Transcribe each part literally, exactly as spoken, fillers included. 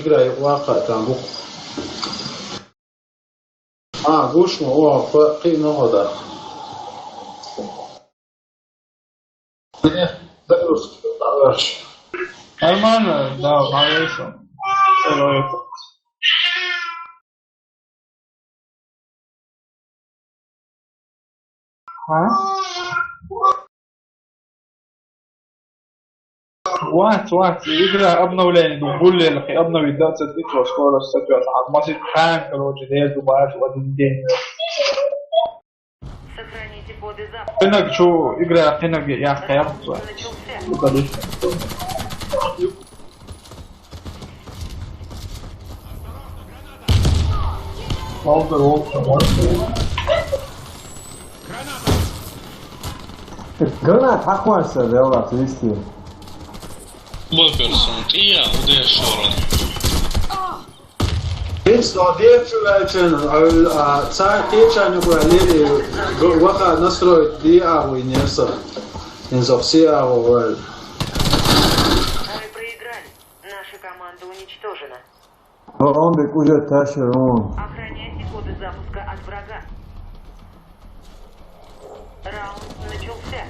Игра юкъа ваккха тан бу. А, гуш ма, о, кхо-, кхиъна хӀо дара. Нормально, да, молодец. А? Вац, вац, игра обновление, ну, буллер, обновить, да, цвет ничего, скорость, соответственно, а, масит хан, короче, я думаю, в один день. Сохраните коды запуска. Къинаг чу, игра къинаг яхъяр. Раунд начался. Удали. Пауза, волча, гранат хьахварса, вела, твисти. Бокерсон, я, удеш шорон. Ис дехчувелчун, а, цар кечан юкъа лели, г-, ваха настроить ди а вуйнеса. Инзов си а вуйнеса. Мы проиграли. Наша команда уничтожена. Раунд уже ташрун. Охраняйте коды запуска от врага. Раунд начался.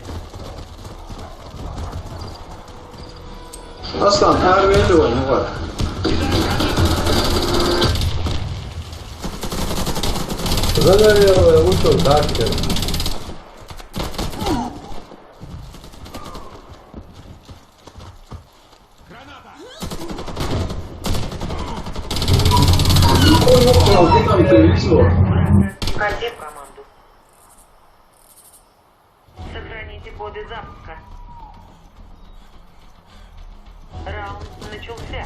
Аслан, арвели вай, ну ладно. Задавил, вышел, так. Ой, ну, где там ты видел? Команду. Сохраните коды запуска. Раунд начался.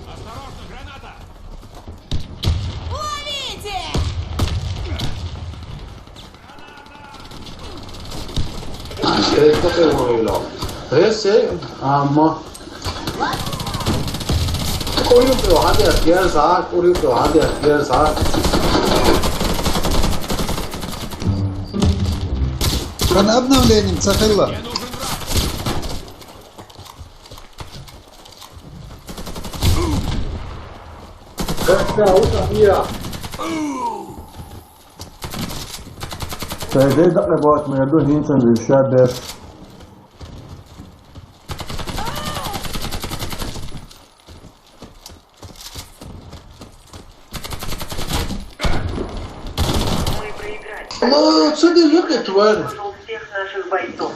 Осторожно, граната! Ловите! Эй, кто ты, Лойло? Эй, эй, а, ма. Курю, бро, а где, где за? Курю, бро, а где, где за? Кан обновлением, Сахилла. Как-то утро, я. Сайдеда къебат мер ду, хӀинцан виршаб беш. Мы проиграли. Ну, отсюда любят, тварь. Нашел всех наших бойцов.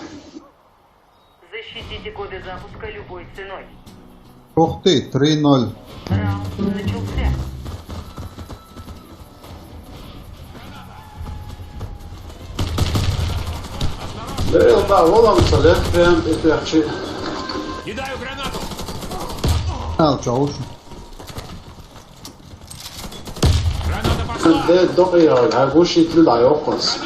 Защитите коды запуска любой ценой. Ух ты, три ноль. Раунд начался. Лейл, да, волам, салет, прям, это я хочу. Кидаю гранату. Ал, чё лучше? Де докъиягӀ, гӀергъушитлил гӀайухъунс.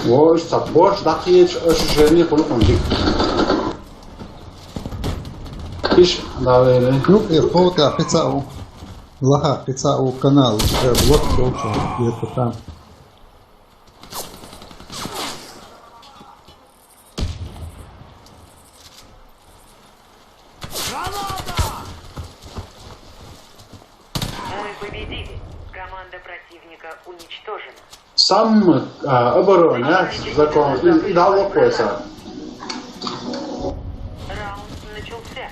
Во, иш ца борш дахъиеч, иш жени хулукъун дик. Иш давление. Ну, и хо, да, пиццау. Лаха, пиццау канал, э, блок, короче, где-то там. Мы победили. Команда противника уничтожена. Сам, а, оборона, закон, и, и дал вопроса. Раунд начался.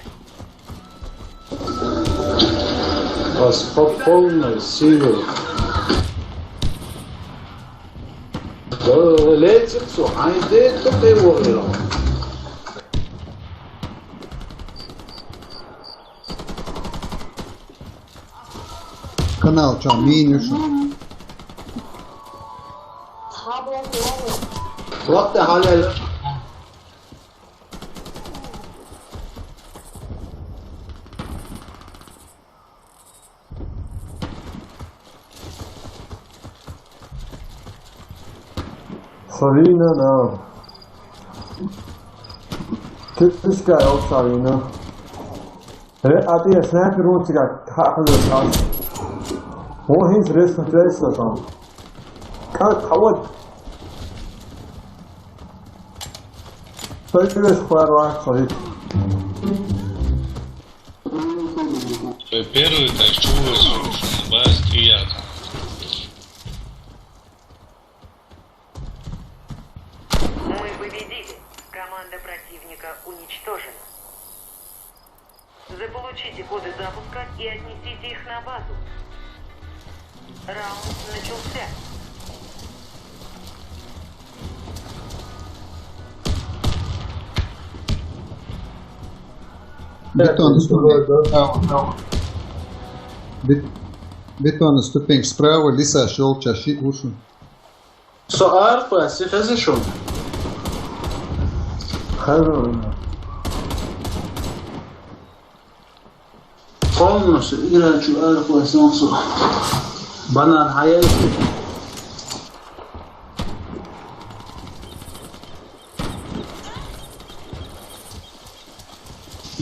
Вас по полной силы. Лецепсу, айде, то ты его. Канал чё, минус? What the hell? Савина, да. Ты пускай, Савина. Ре, а ты снайпер, он тебя хахлы. О, хинс рез контроль там. Хьэуэ. Сэ жиӀэщ хъуар ар сэрит. Первый, так, чего вы слушаете? Бас, и я там. Мы победили. Команда противника уничтожена. Заполучите коды запуска и отнесите их на базу. Раунд начался. Бетон ступень. Бет-, бетон ступень справа, лиса щелча, щи-, ушу. Со арфа, си хезишун. Хезишун. Полностью играчу арфа, сонсу. Банан хаял.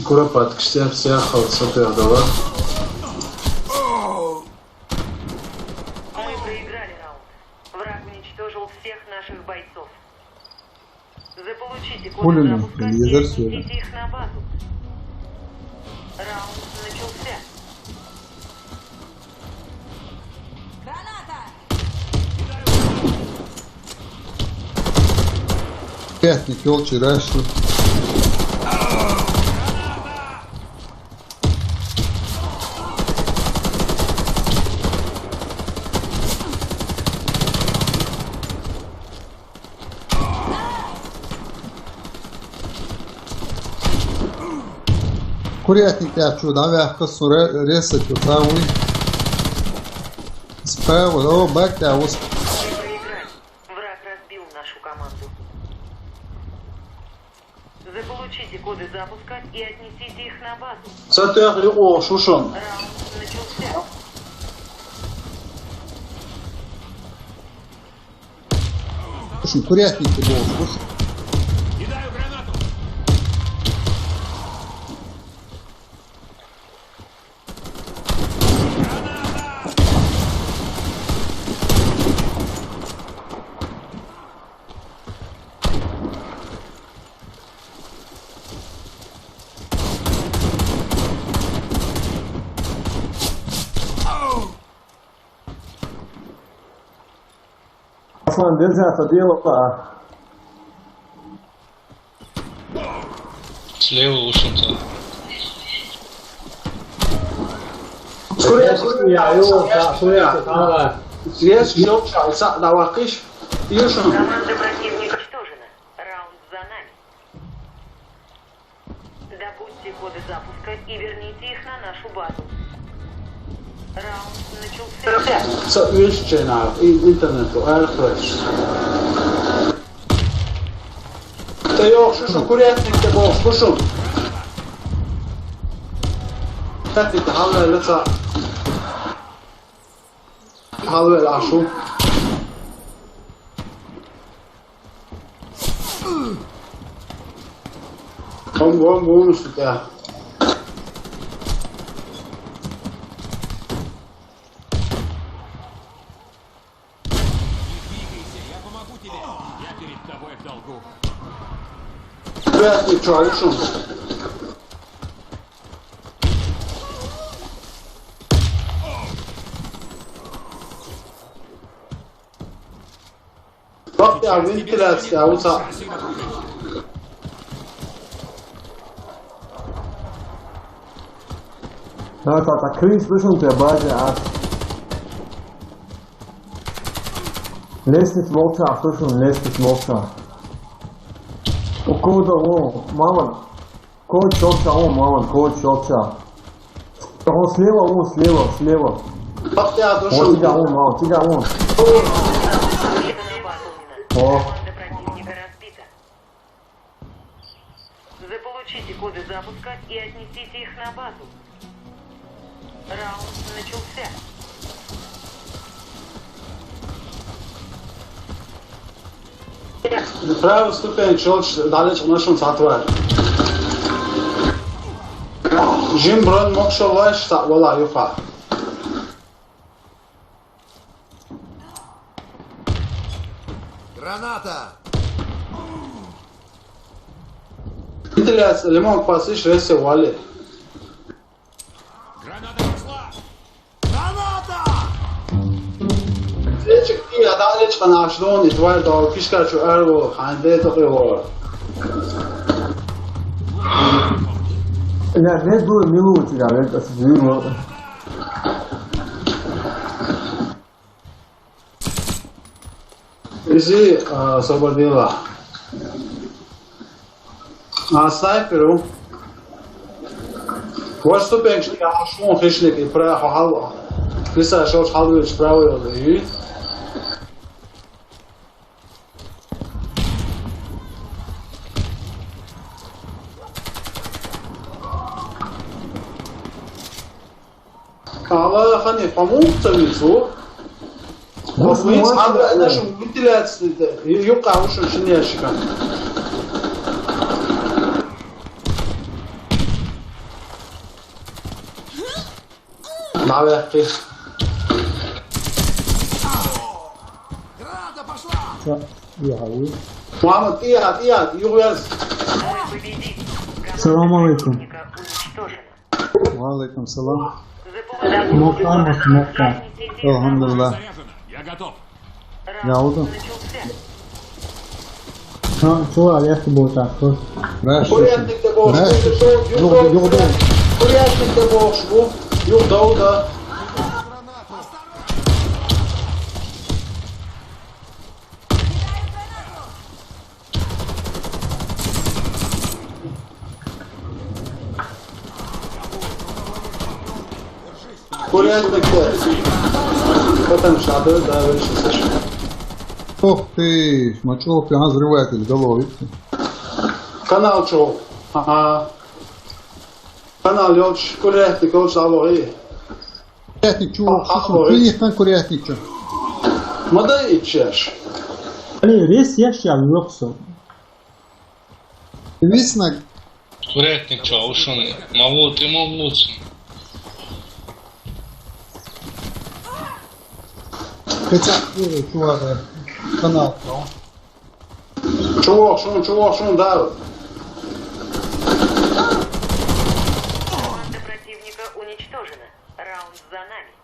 Куропатка, всех, всех, вот с этой голова. Мы проиграли раунд. Враг уничтожил всех наших бойцов. Заполучите коды Улюлю, запуска и лидер отнесите их на базу. Раунд начался. Граната! Пятник, елчи, раньше. Курятник тӀа чу, да, вяхка сура, реса чу, правый. Справа, о, бак тӀа, ус. Враг разбил нашу команду. Заполучите коды запуска и отнесите их на базу. Сатэх лико шушон. Раунд начался. Слушай, курятник ты был, слушай. Кидаю гранату. Аслан, держи это дело. Слева ушел-то. Скорее, скорее, я его, да, скорее, да. Здесь, ёпта, са-, давай, кыш, Юшин. Команда противника уничтожена. Раунд за нами. Добудьте коды запуска и верните их на нашу базу. Раунд начался. Са-, вещи на и-, интернету, аэрфлеш. Тэ ёхши шо курятник тэ бохш кушум. Курятник тэ халла леца. Халла ашу. Ком, ком, ком, что-то. Не двигайся, я помогу тебе. Я перед тобой в долгу. Курятник, чё, решил? Бак я вентиляция, а вот а. Да, да, да, Крис, слышал тебя, база, а. Лестница волча, слышал, лестница волча. У кого-то, о, мало. Код чёрча, о, мало, код чёрча. О, слева, о, слева, слева. Пап, я дошёл. О, тебя, о, мало, тебя, о. О. Команда противника разбита. Заполучите коды запуска и отнесите их на базу. Раунд начался. Правый ступень, чёрч, далеч нашим сатвар. Жим брон мокшо лэш са вала юха. Граната! Вентиляция, лимон квасиш, ресе вали. Граната пошла! Граната! Лечик ти, ада лечик ана ашлон, и тварь дал, кишка чу арво, ханде то кево. Я не думаю, минут, я это сдвинул. Изи, а, освободила. А, снайперу. Ваш ступеньки, а, шун хищник и пра-, хал-, Христа шош халвич правый, и Ала хани, по-моему, цавицу. Ну, По-моему, смотри, хадра, да. Даже вентиляция, да, ю-, юка, уж очень ящика. Наверх ты. Граната пошла! Всё, я говорю. Мама, ты, я, ты, я, ты, я. Салам алейкум. Ва алейкум салам. Мокка, мокка, мокка. Алхамдулилла. Заряжено. Я готов. Я уду. Ха, чувак, я с тобой так, что? Курятник де болш. Юг, юг, юг. Курятник де болш, бу. Юг, да, да. Курятник де. Потом шады, да, вышли. Ух ты, мачо, прям взрыватель головы. Канал чё? Ага. Канал ёлч, курятник ёлч алоги. Курятник чё? Алоги. Ты не там курятник чё? Мада ичеш. Али, рес яш я лёксо. Виснаг. Курятник чё, ушён? Мавут и мавут. Хотя, чувак, канал, ну. Чувак, шун, чувак, шун, да. Команда противника уничтожена. Раунд за нами.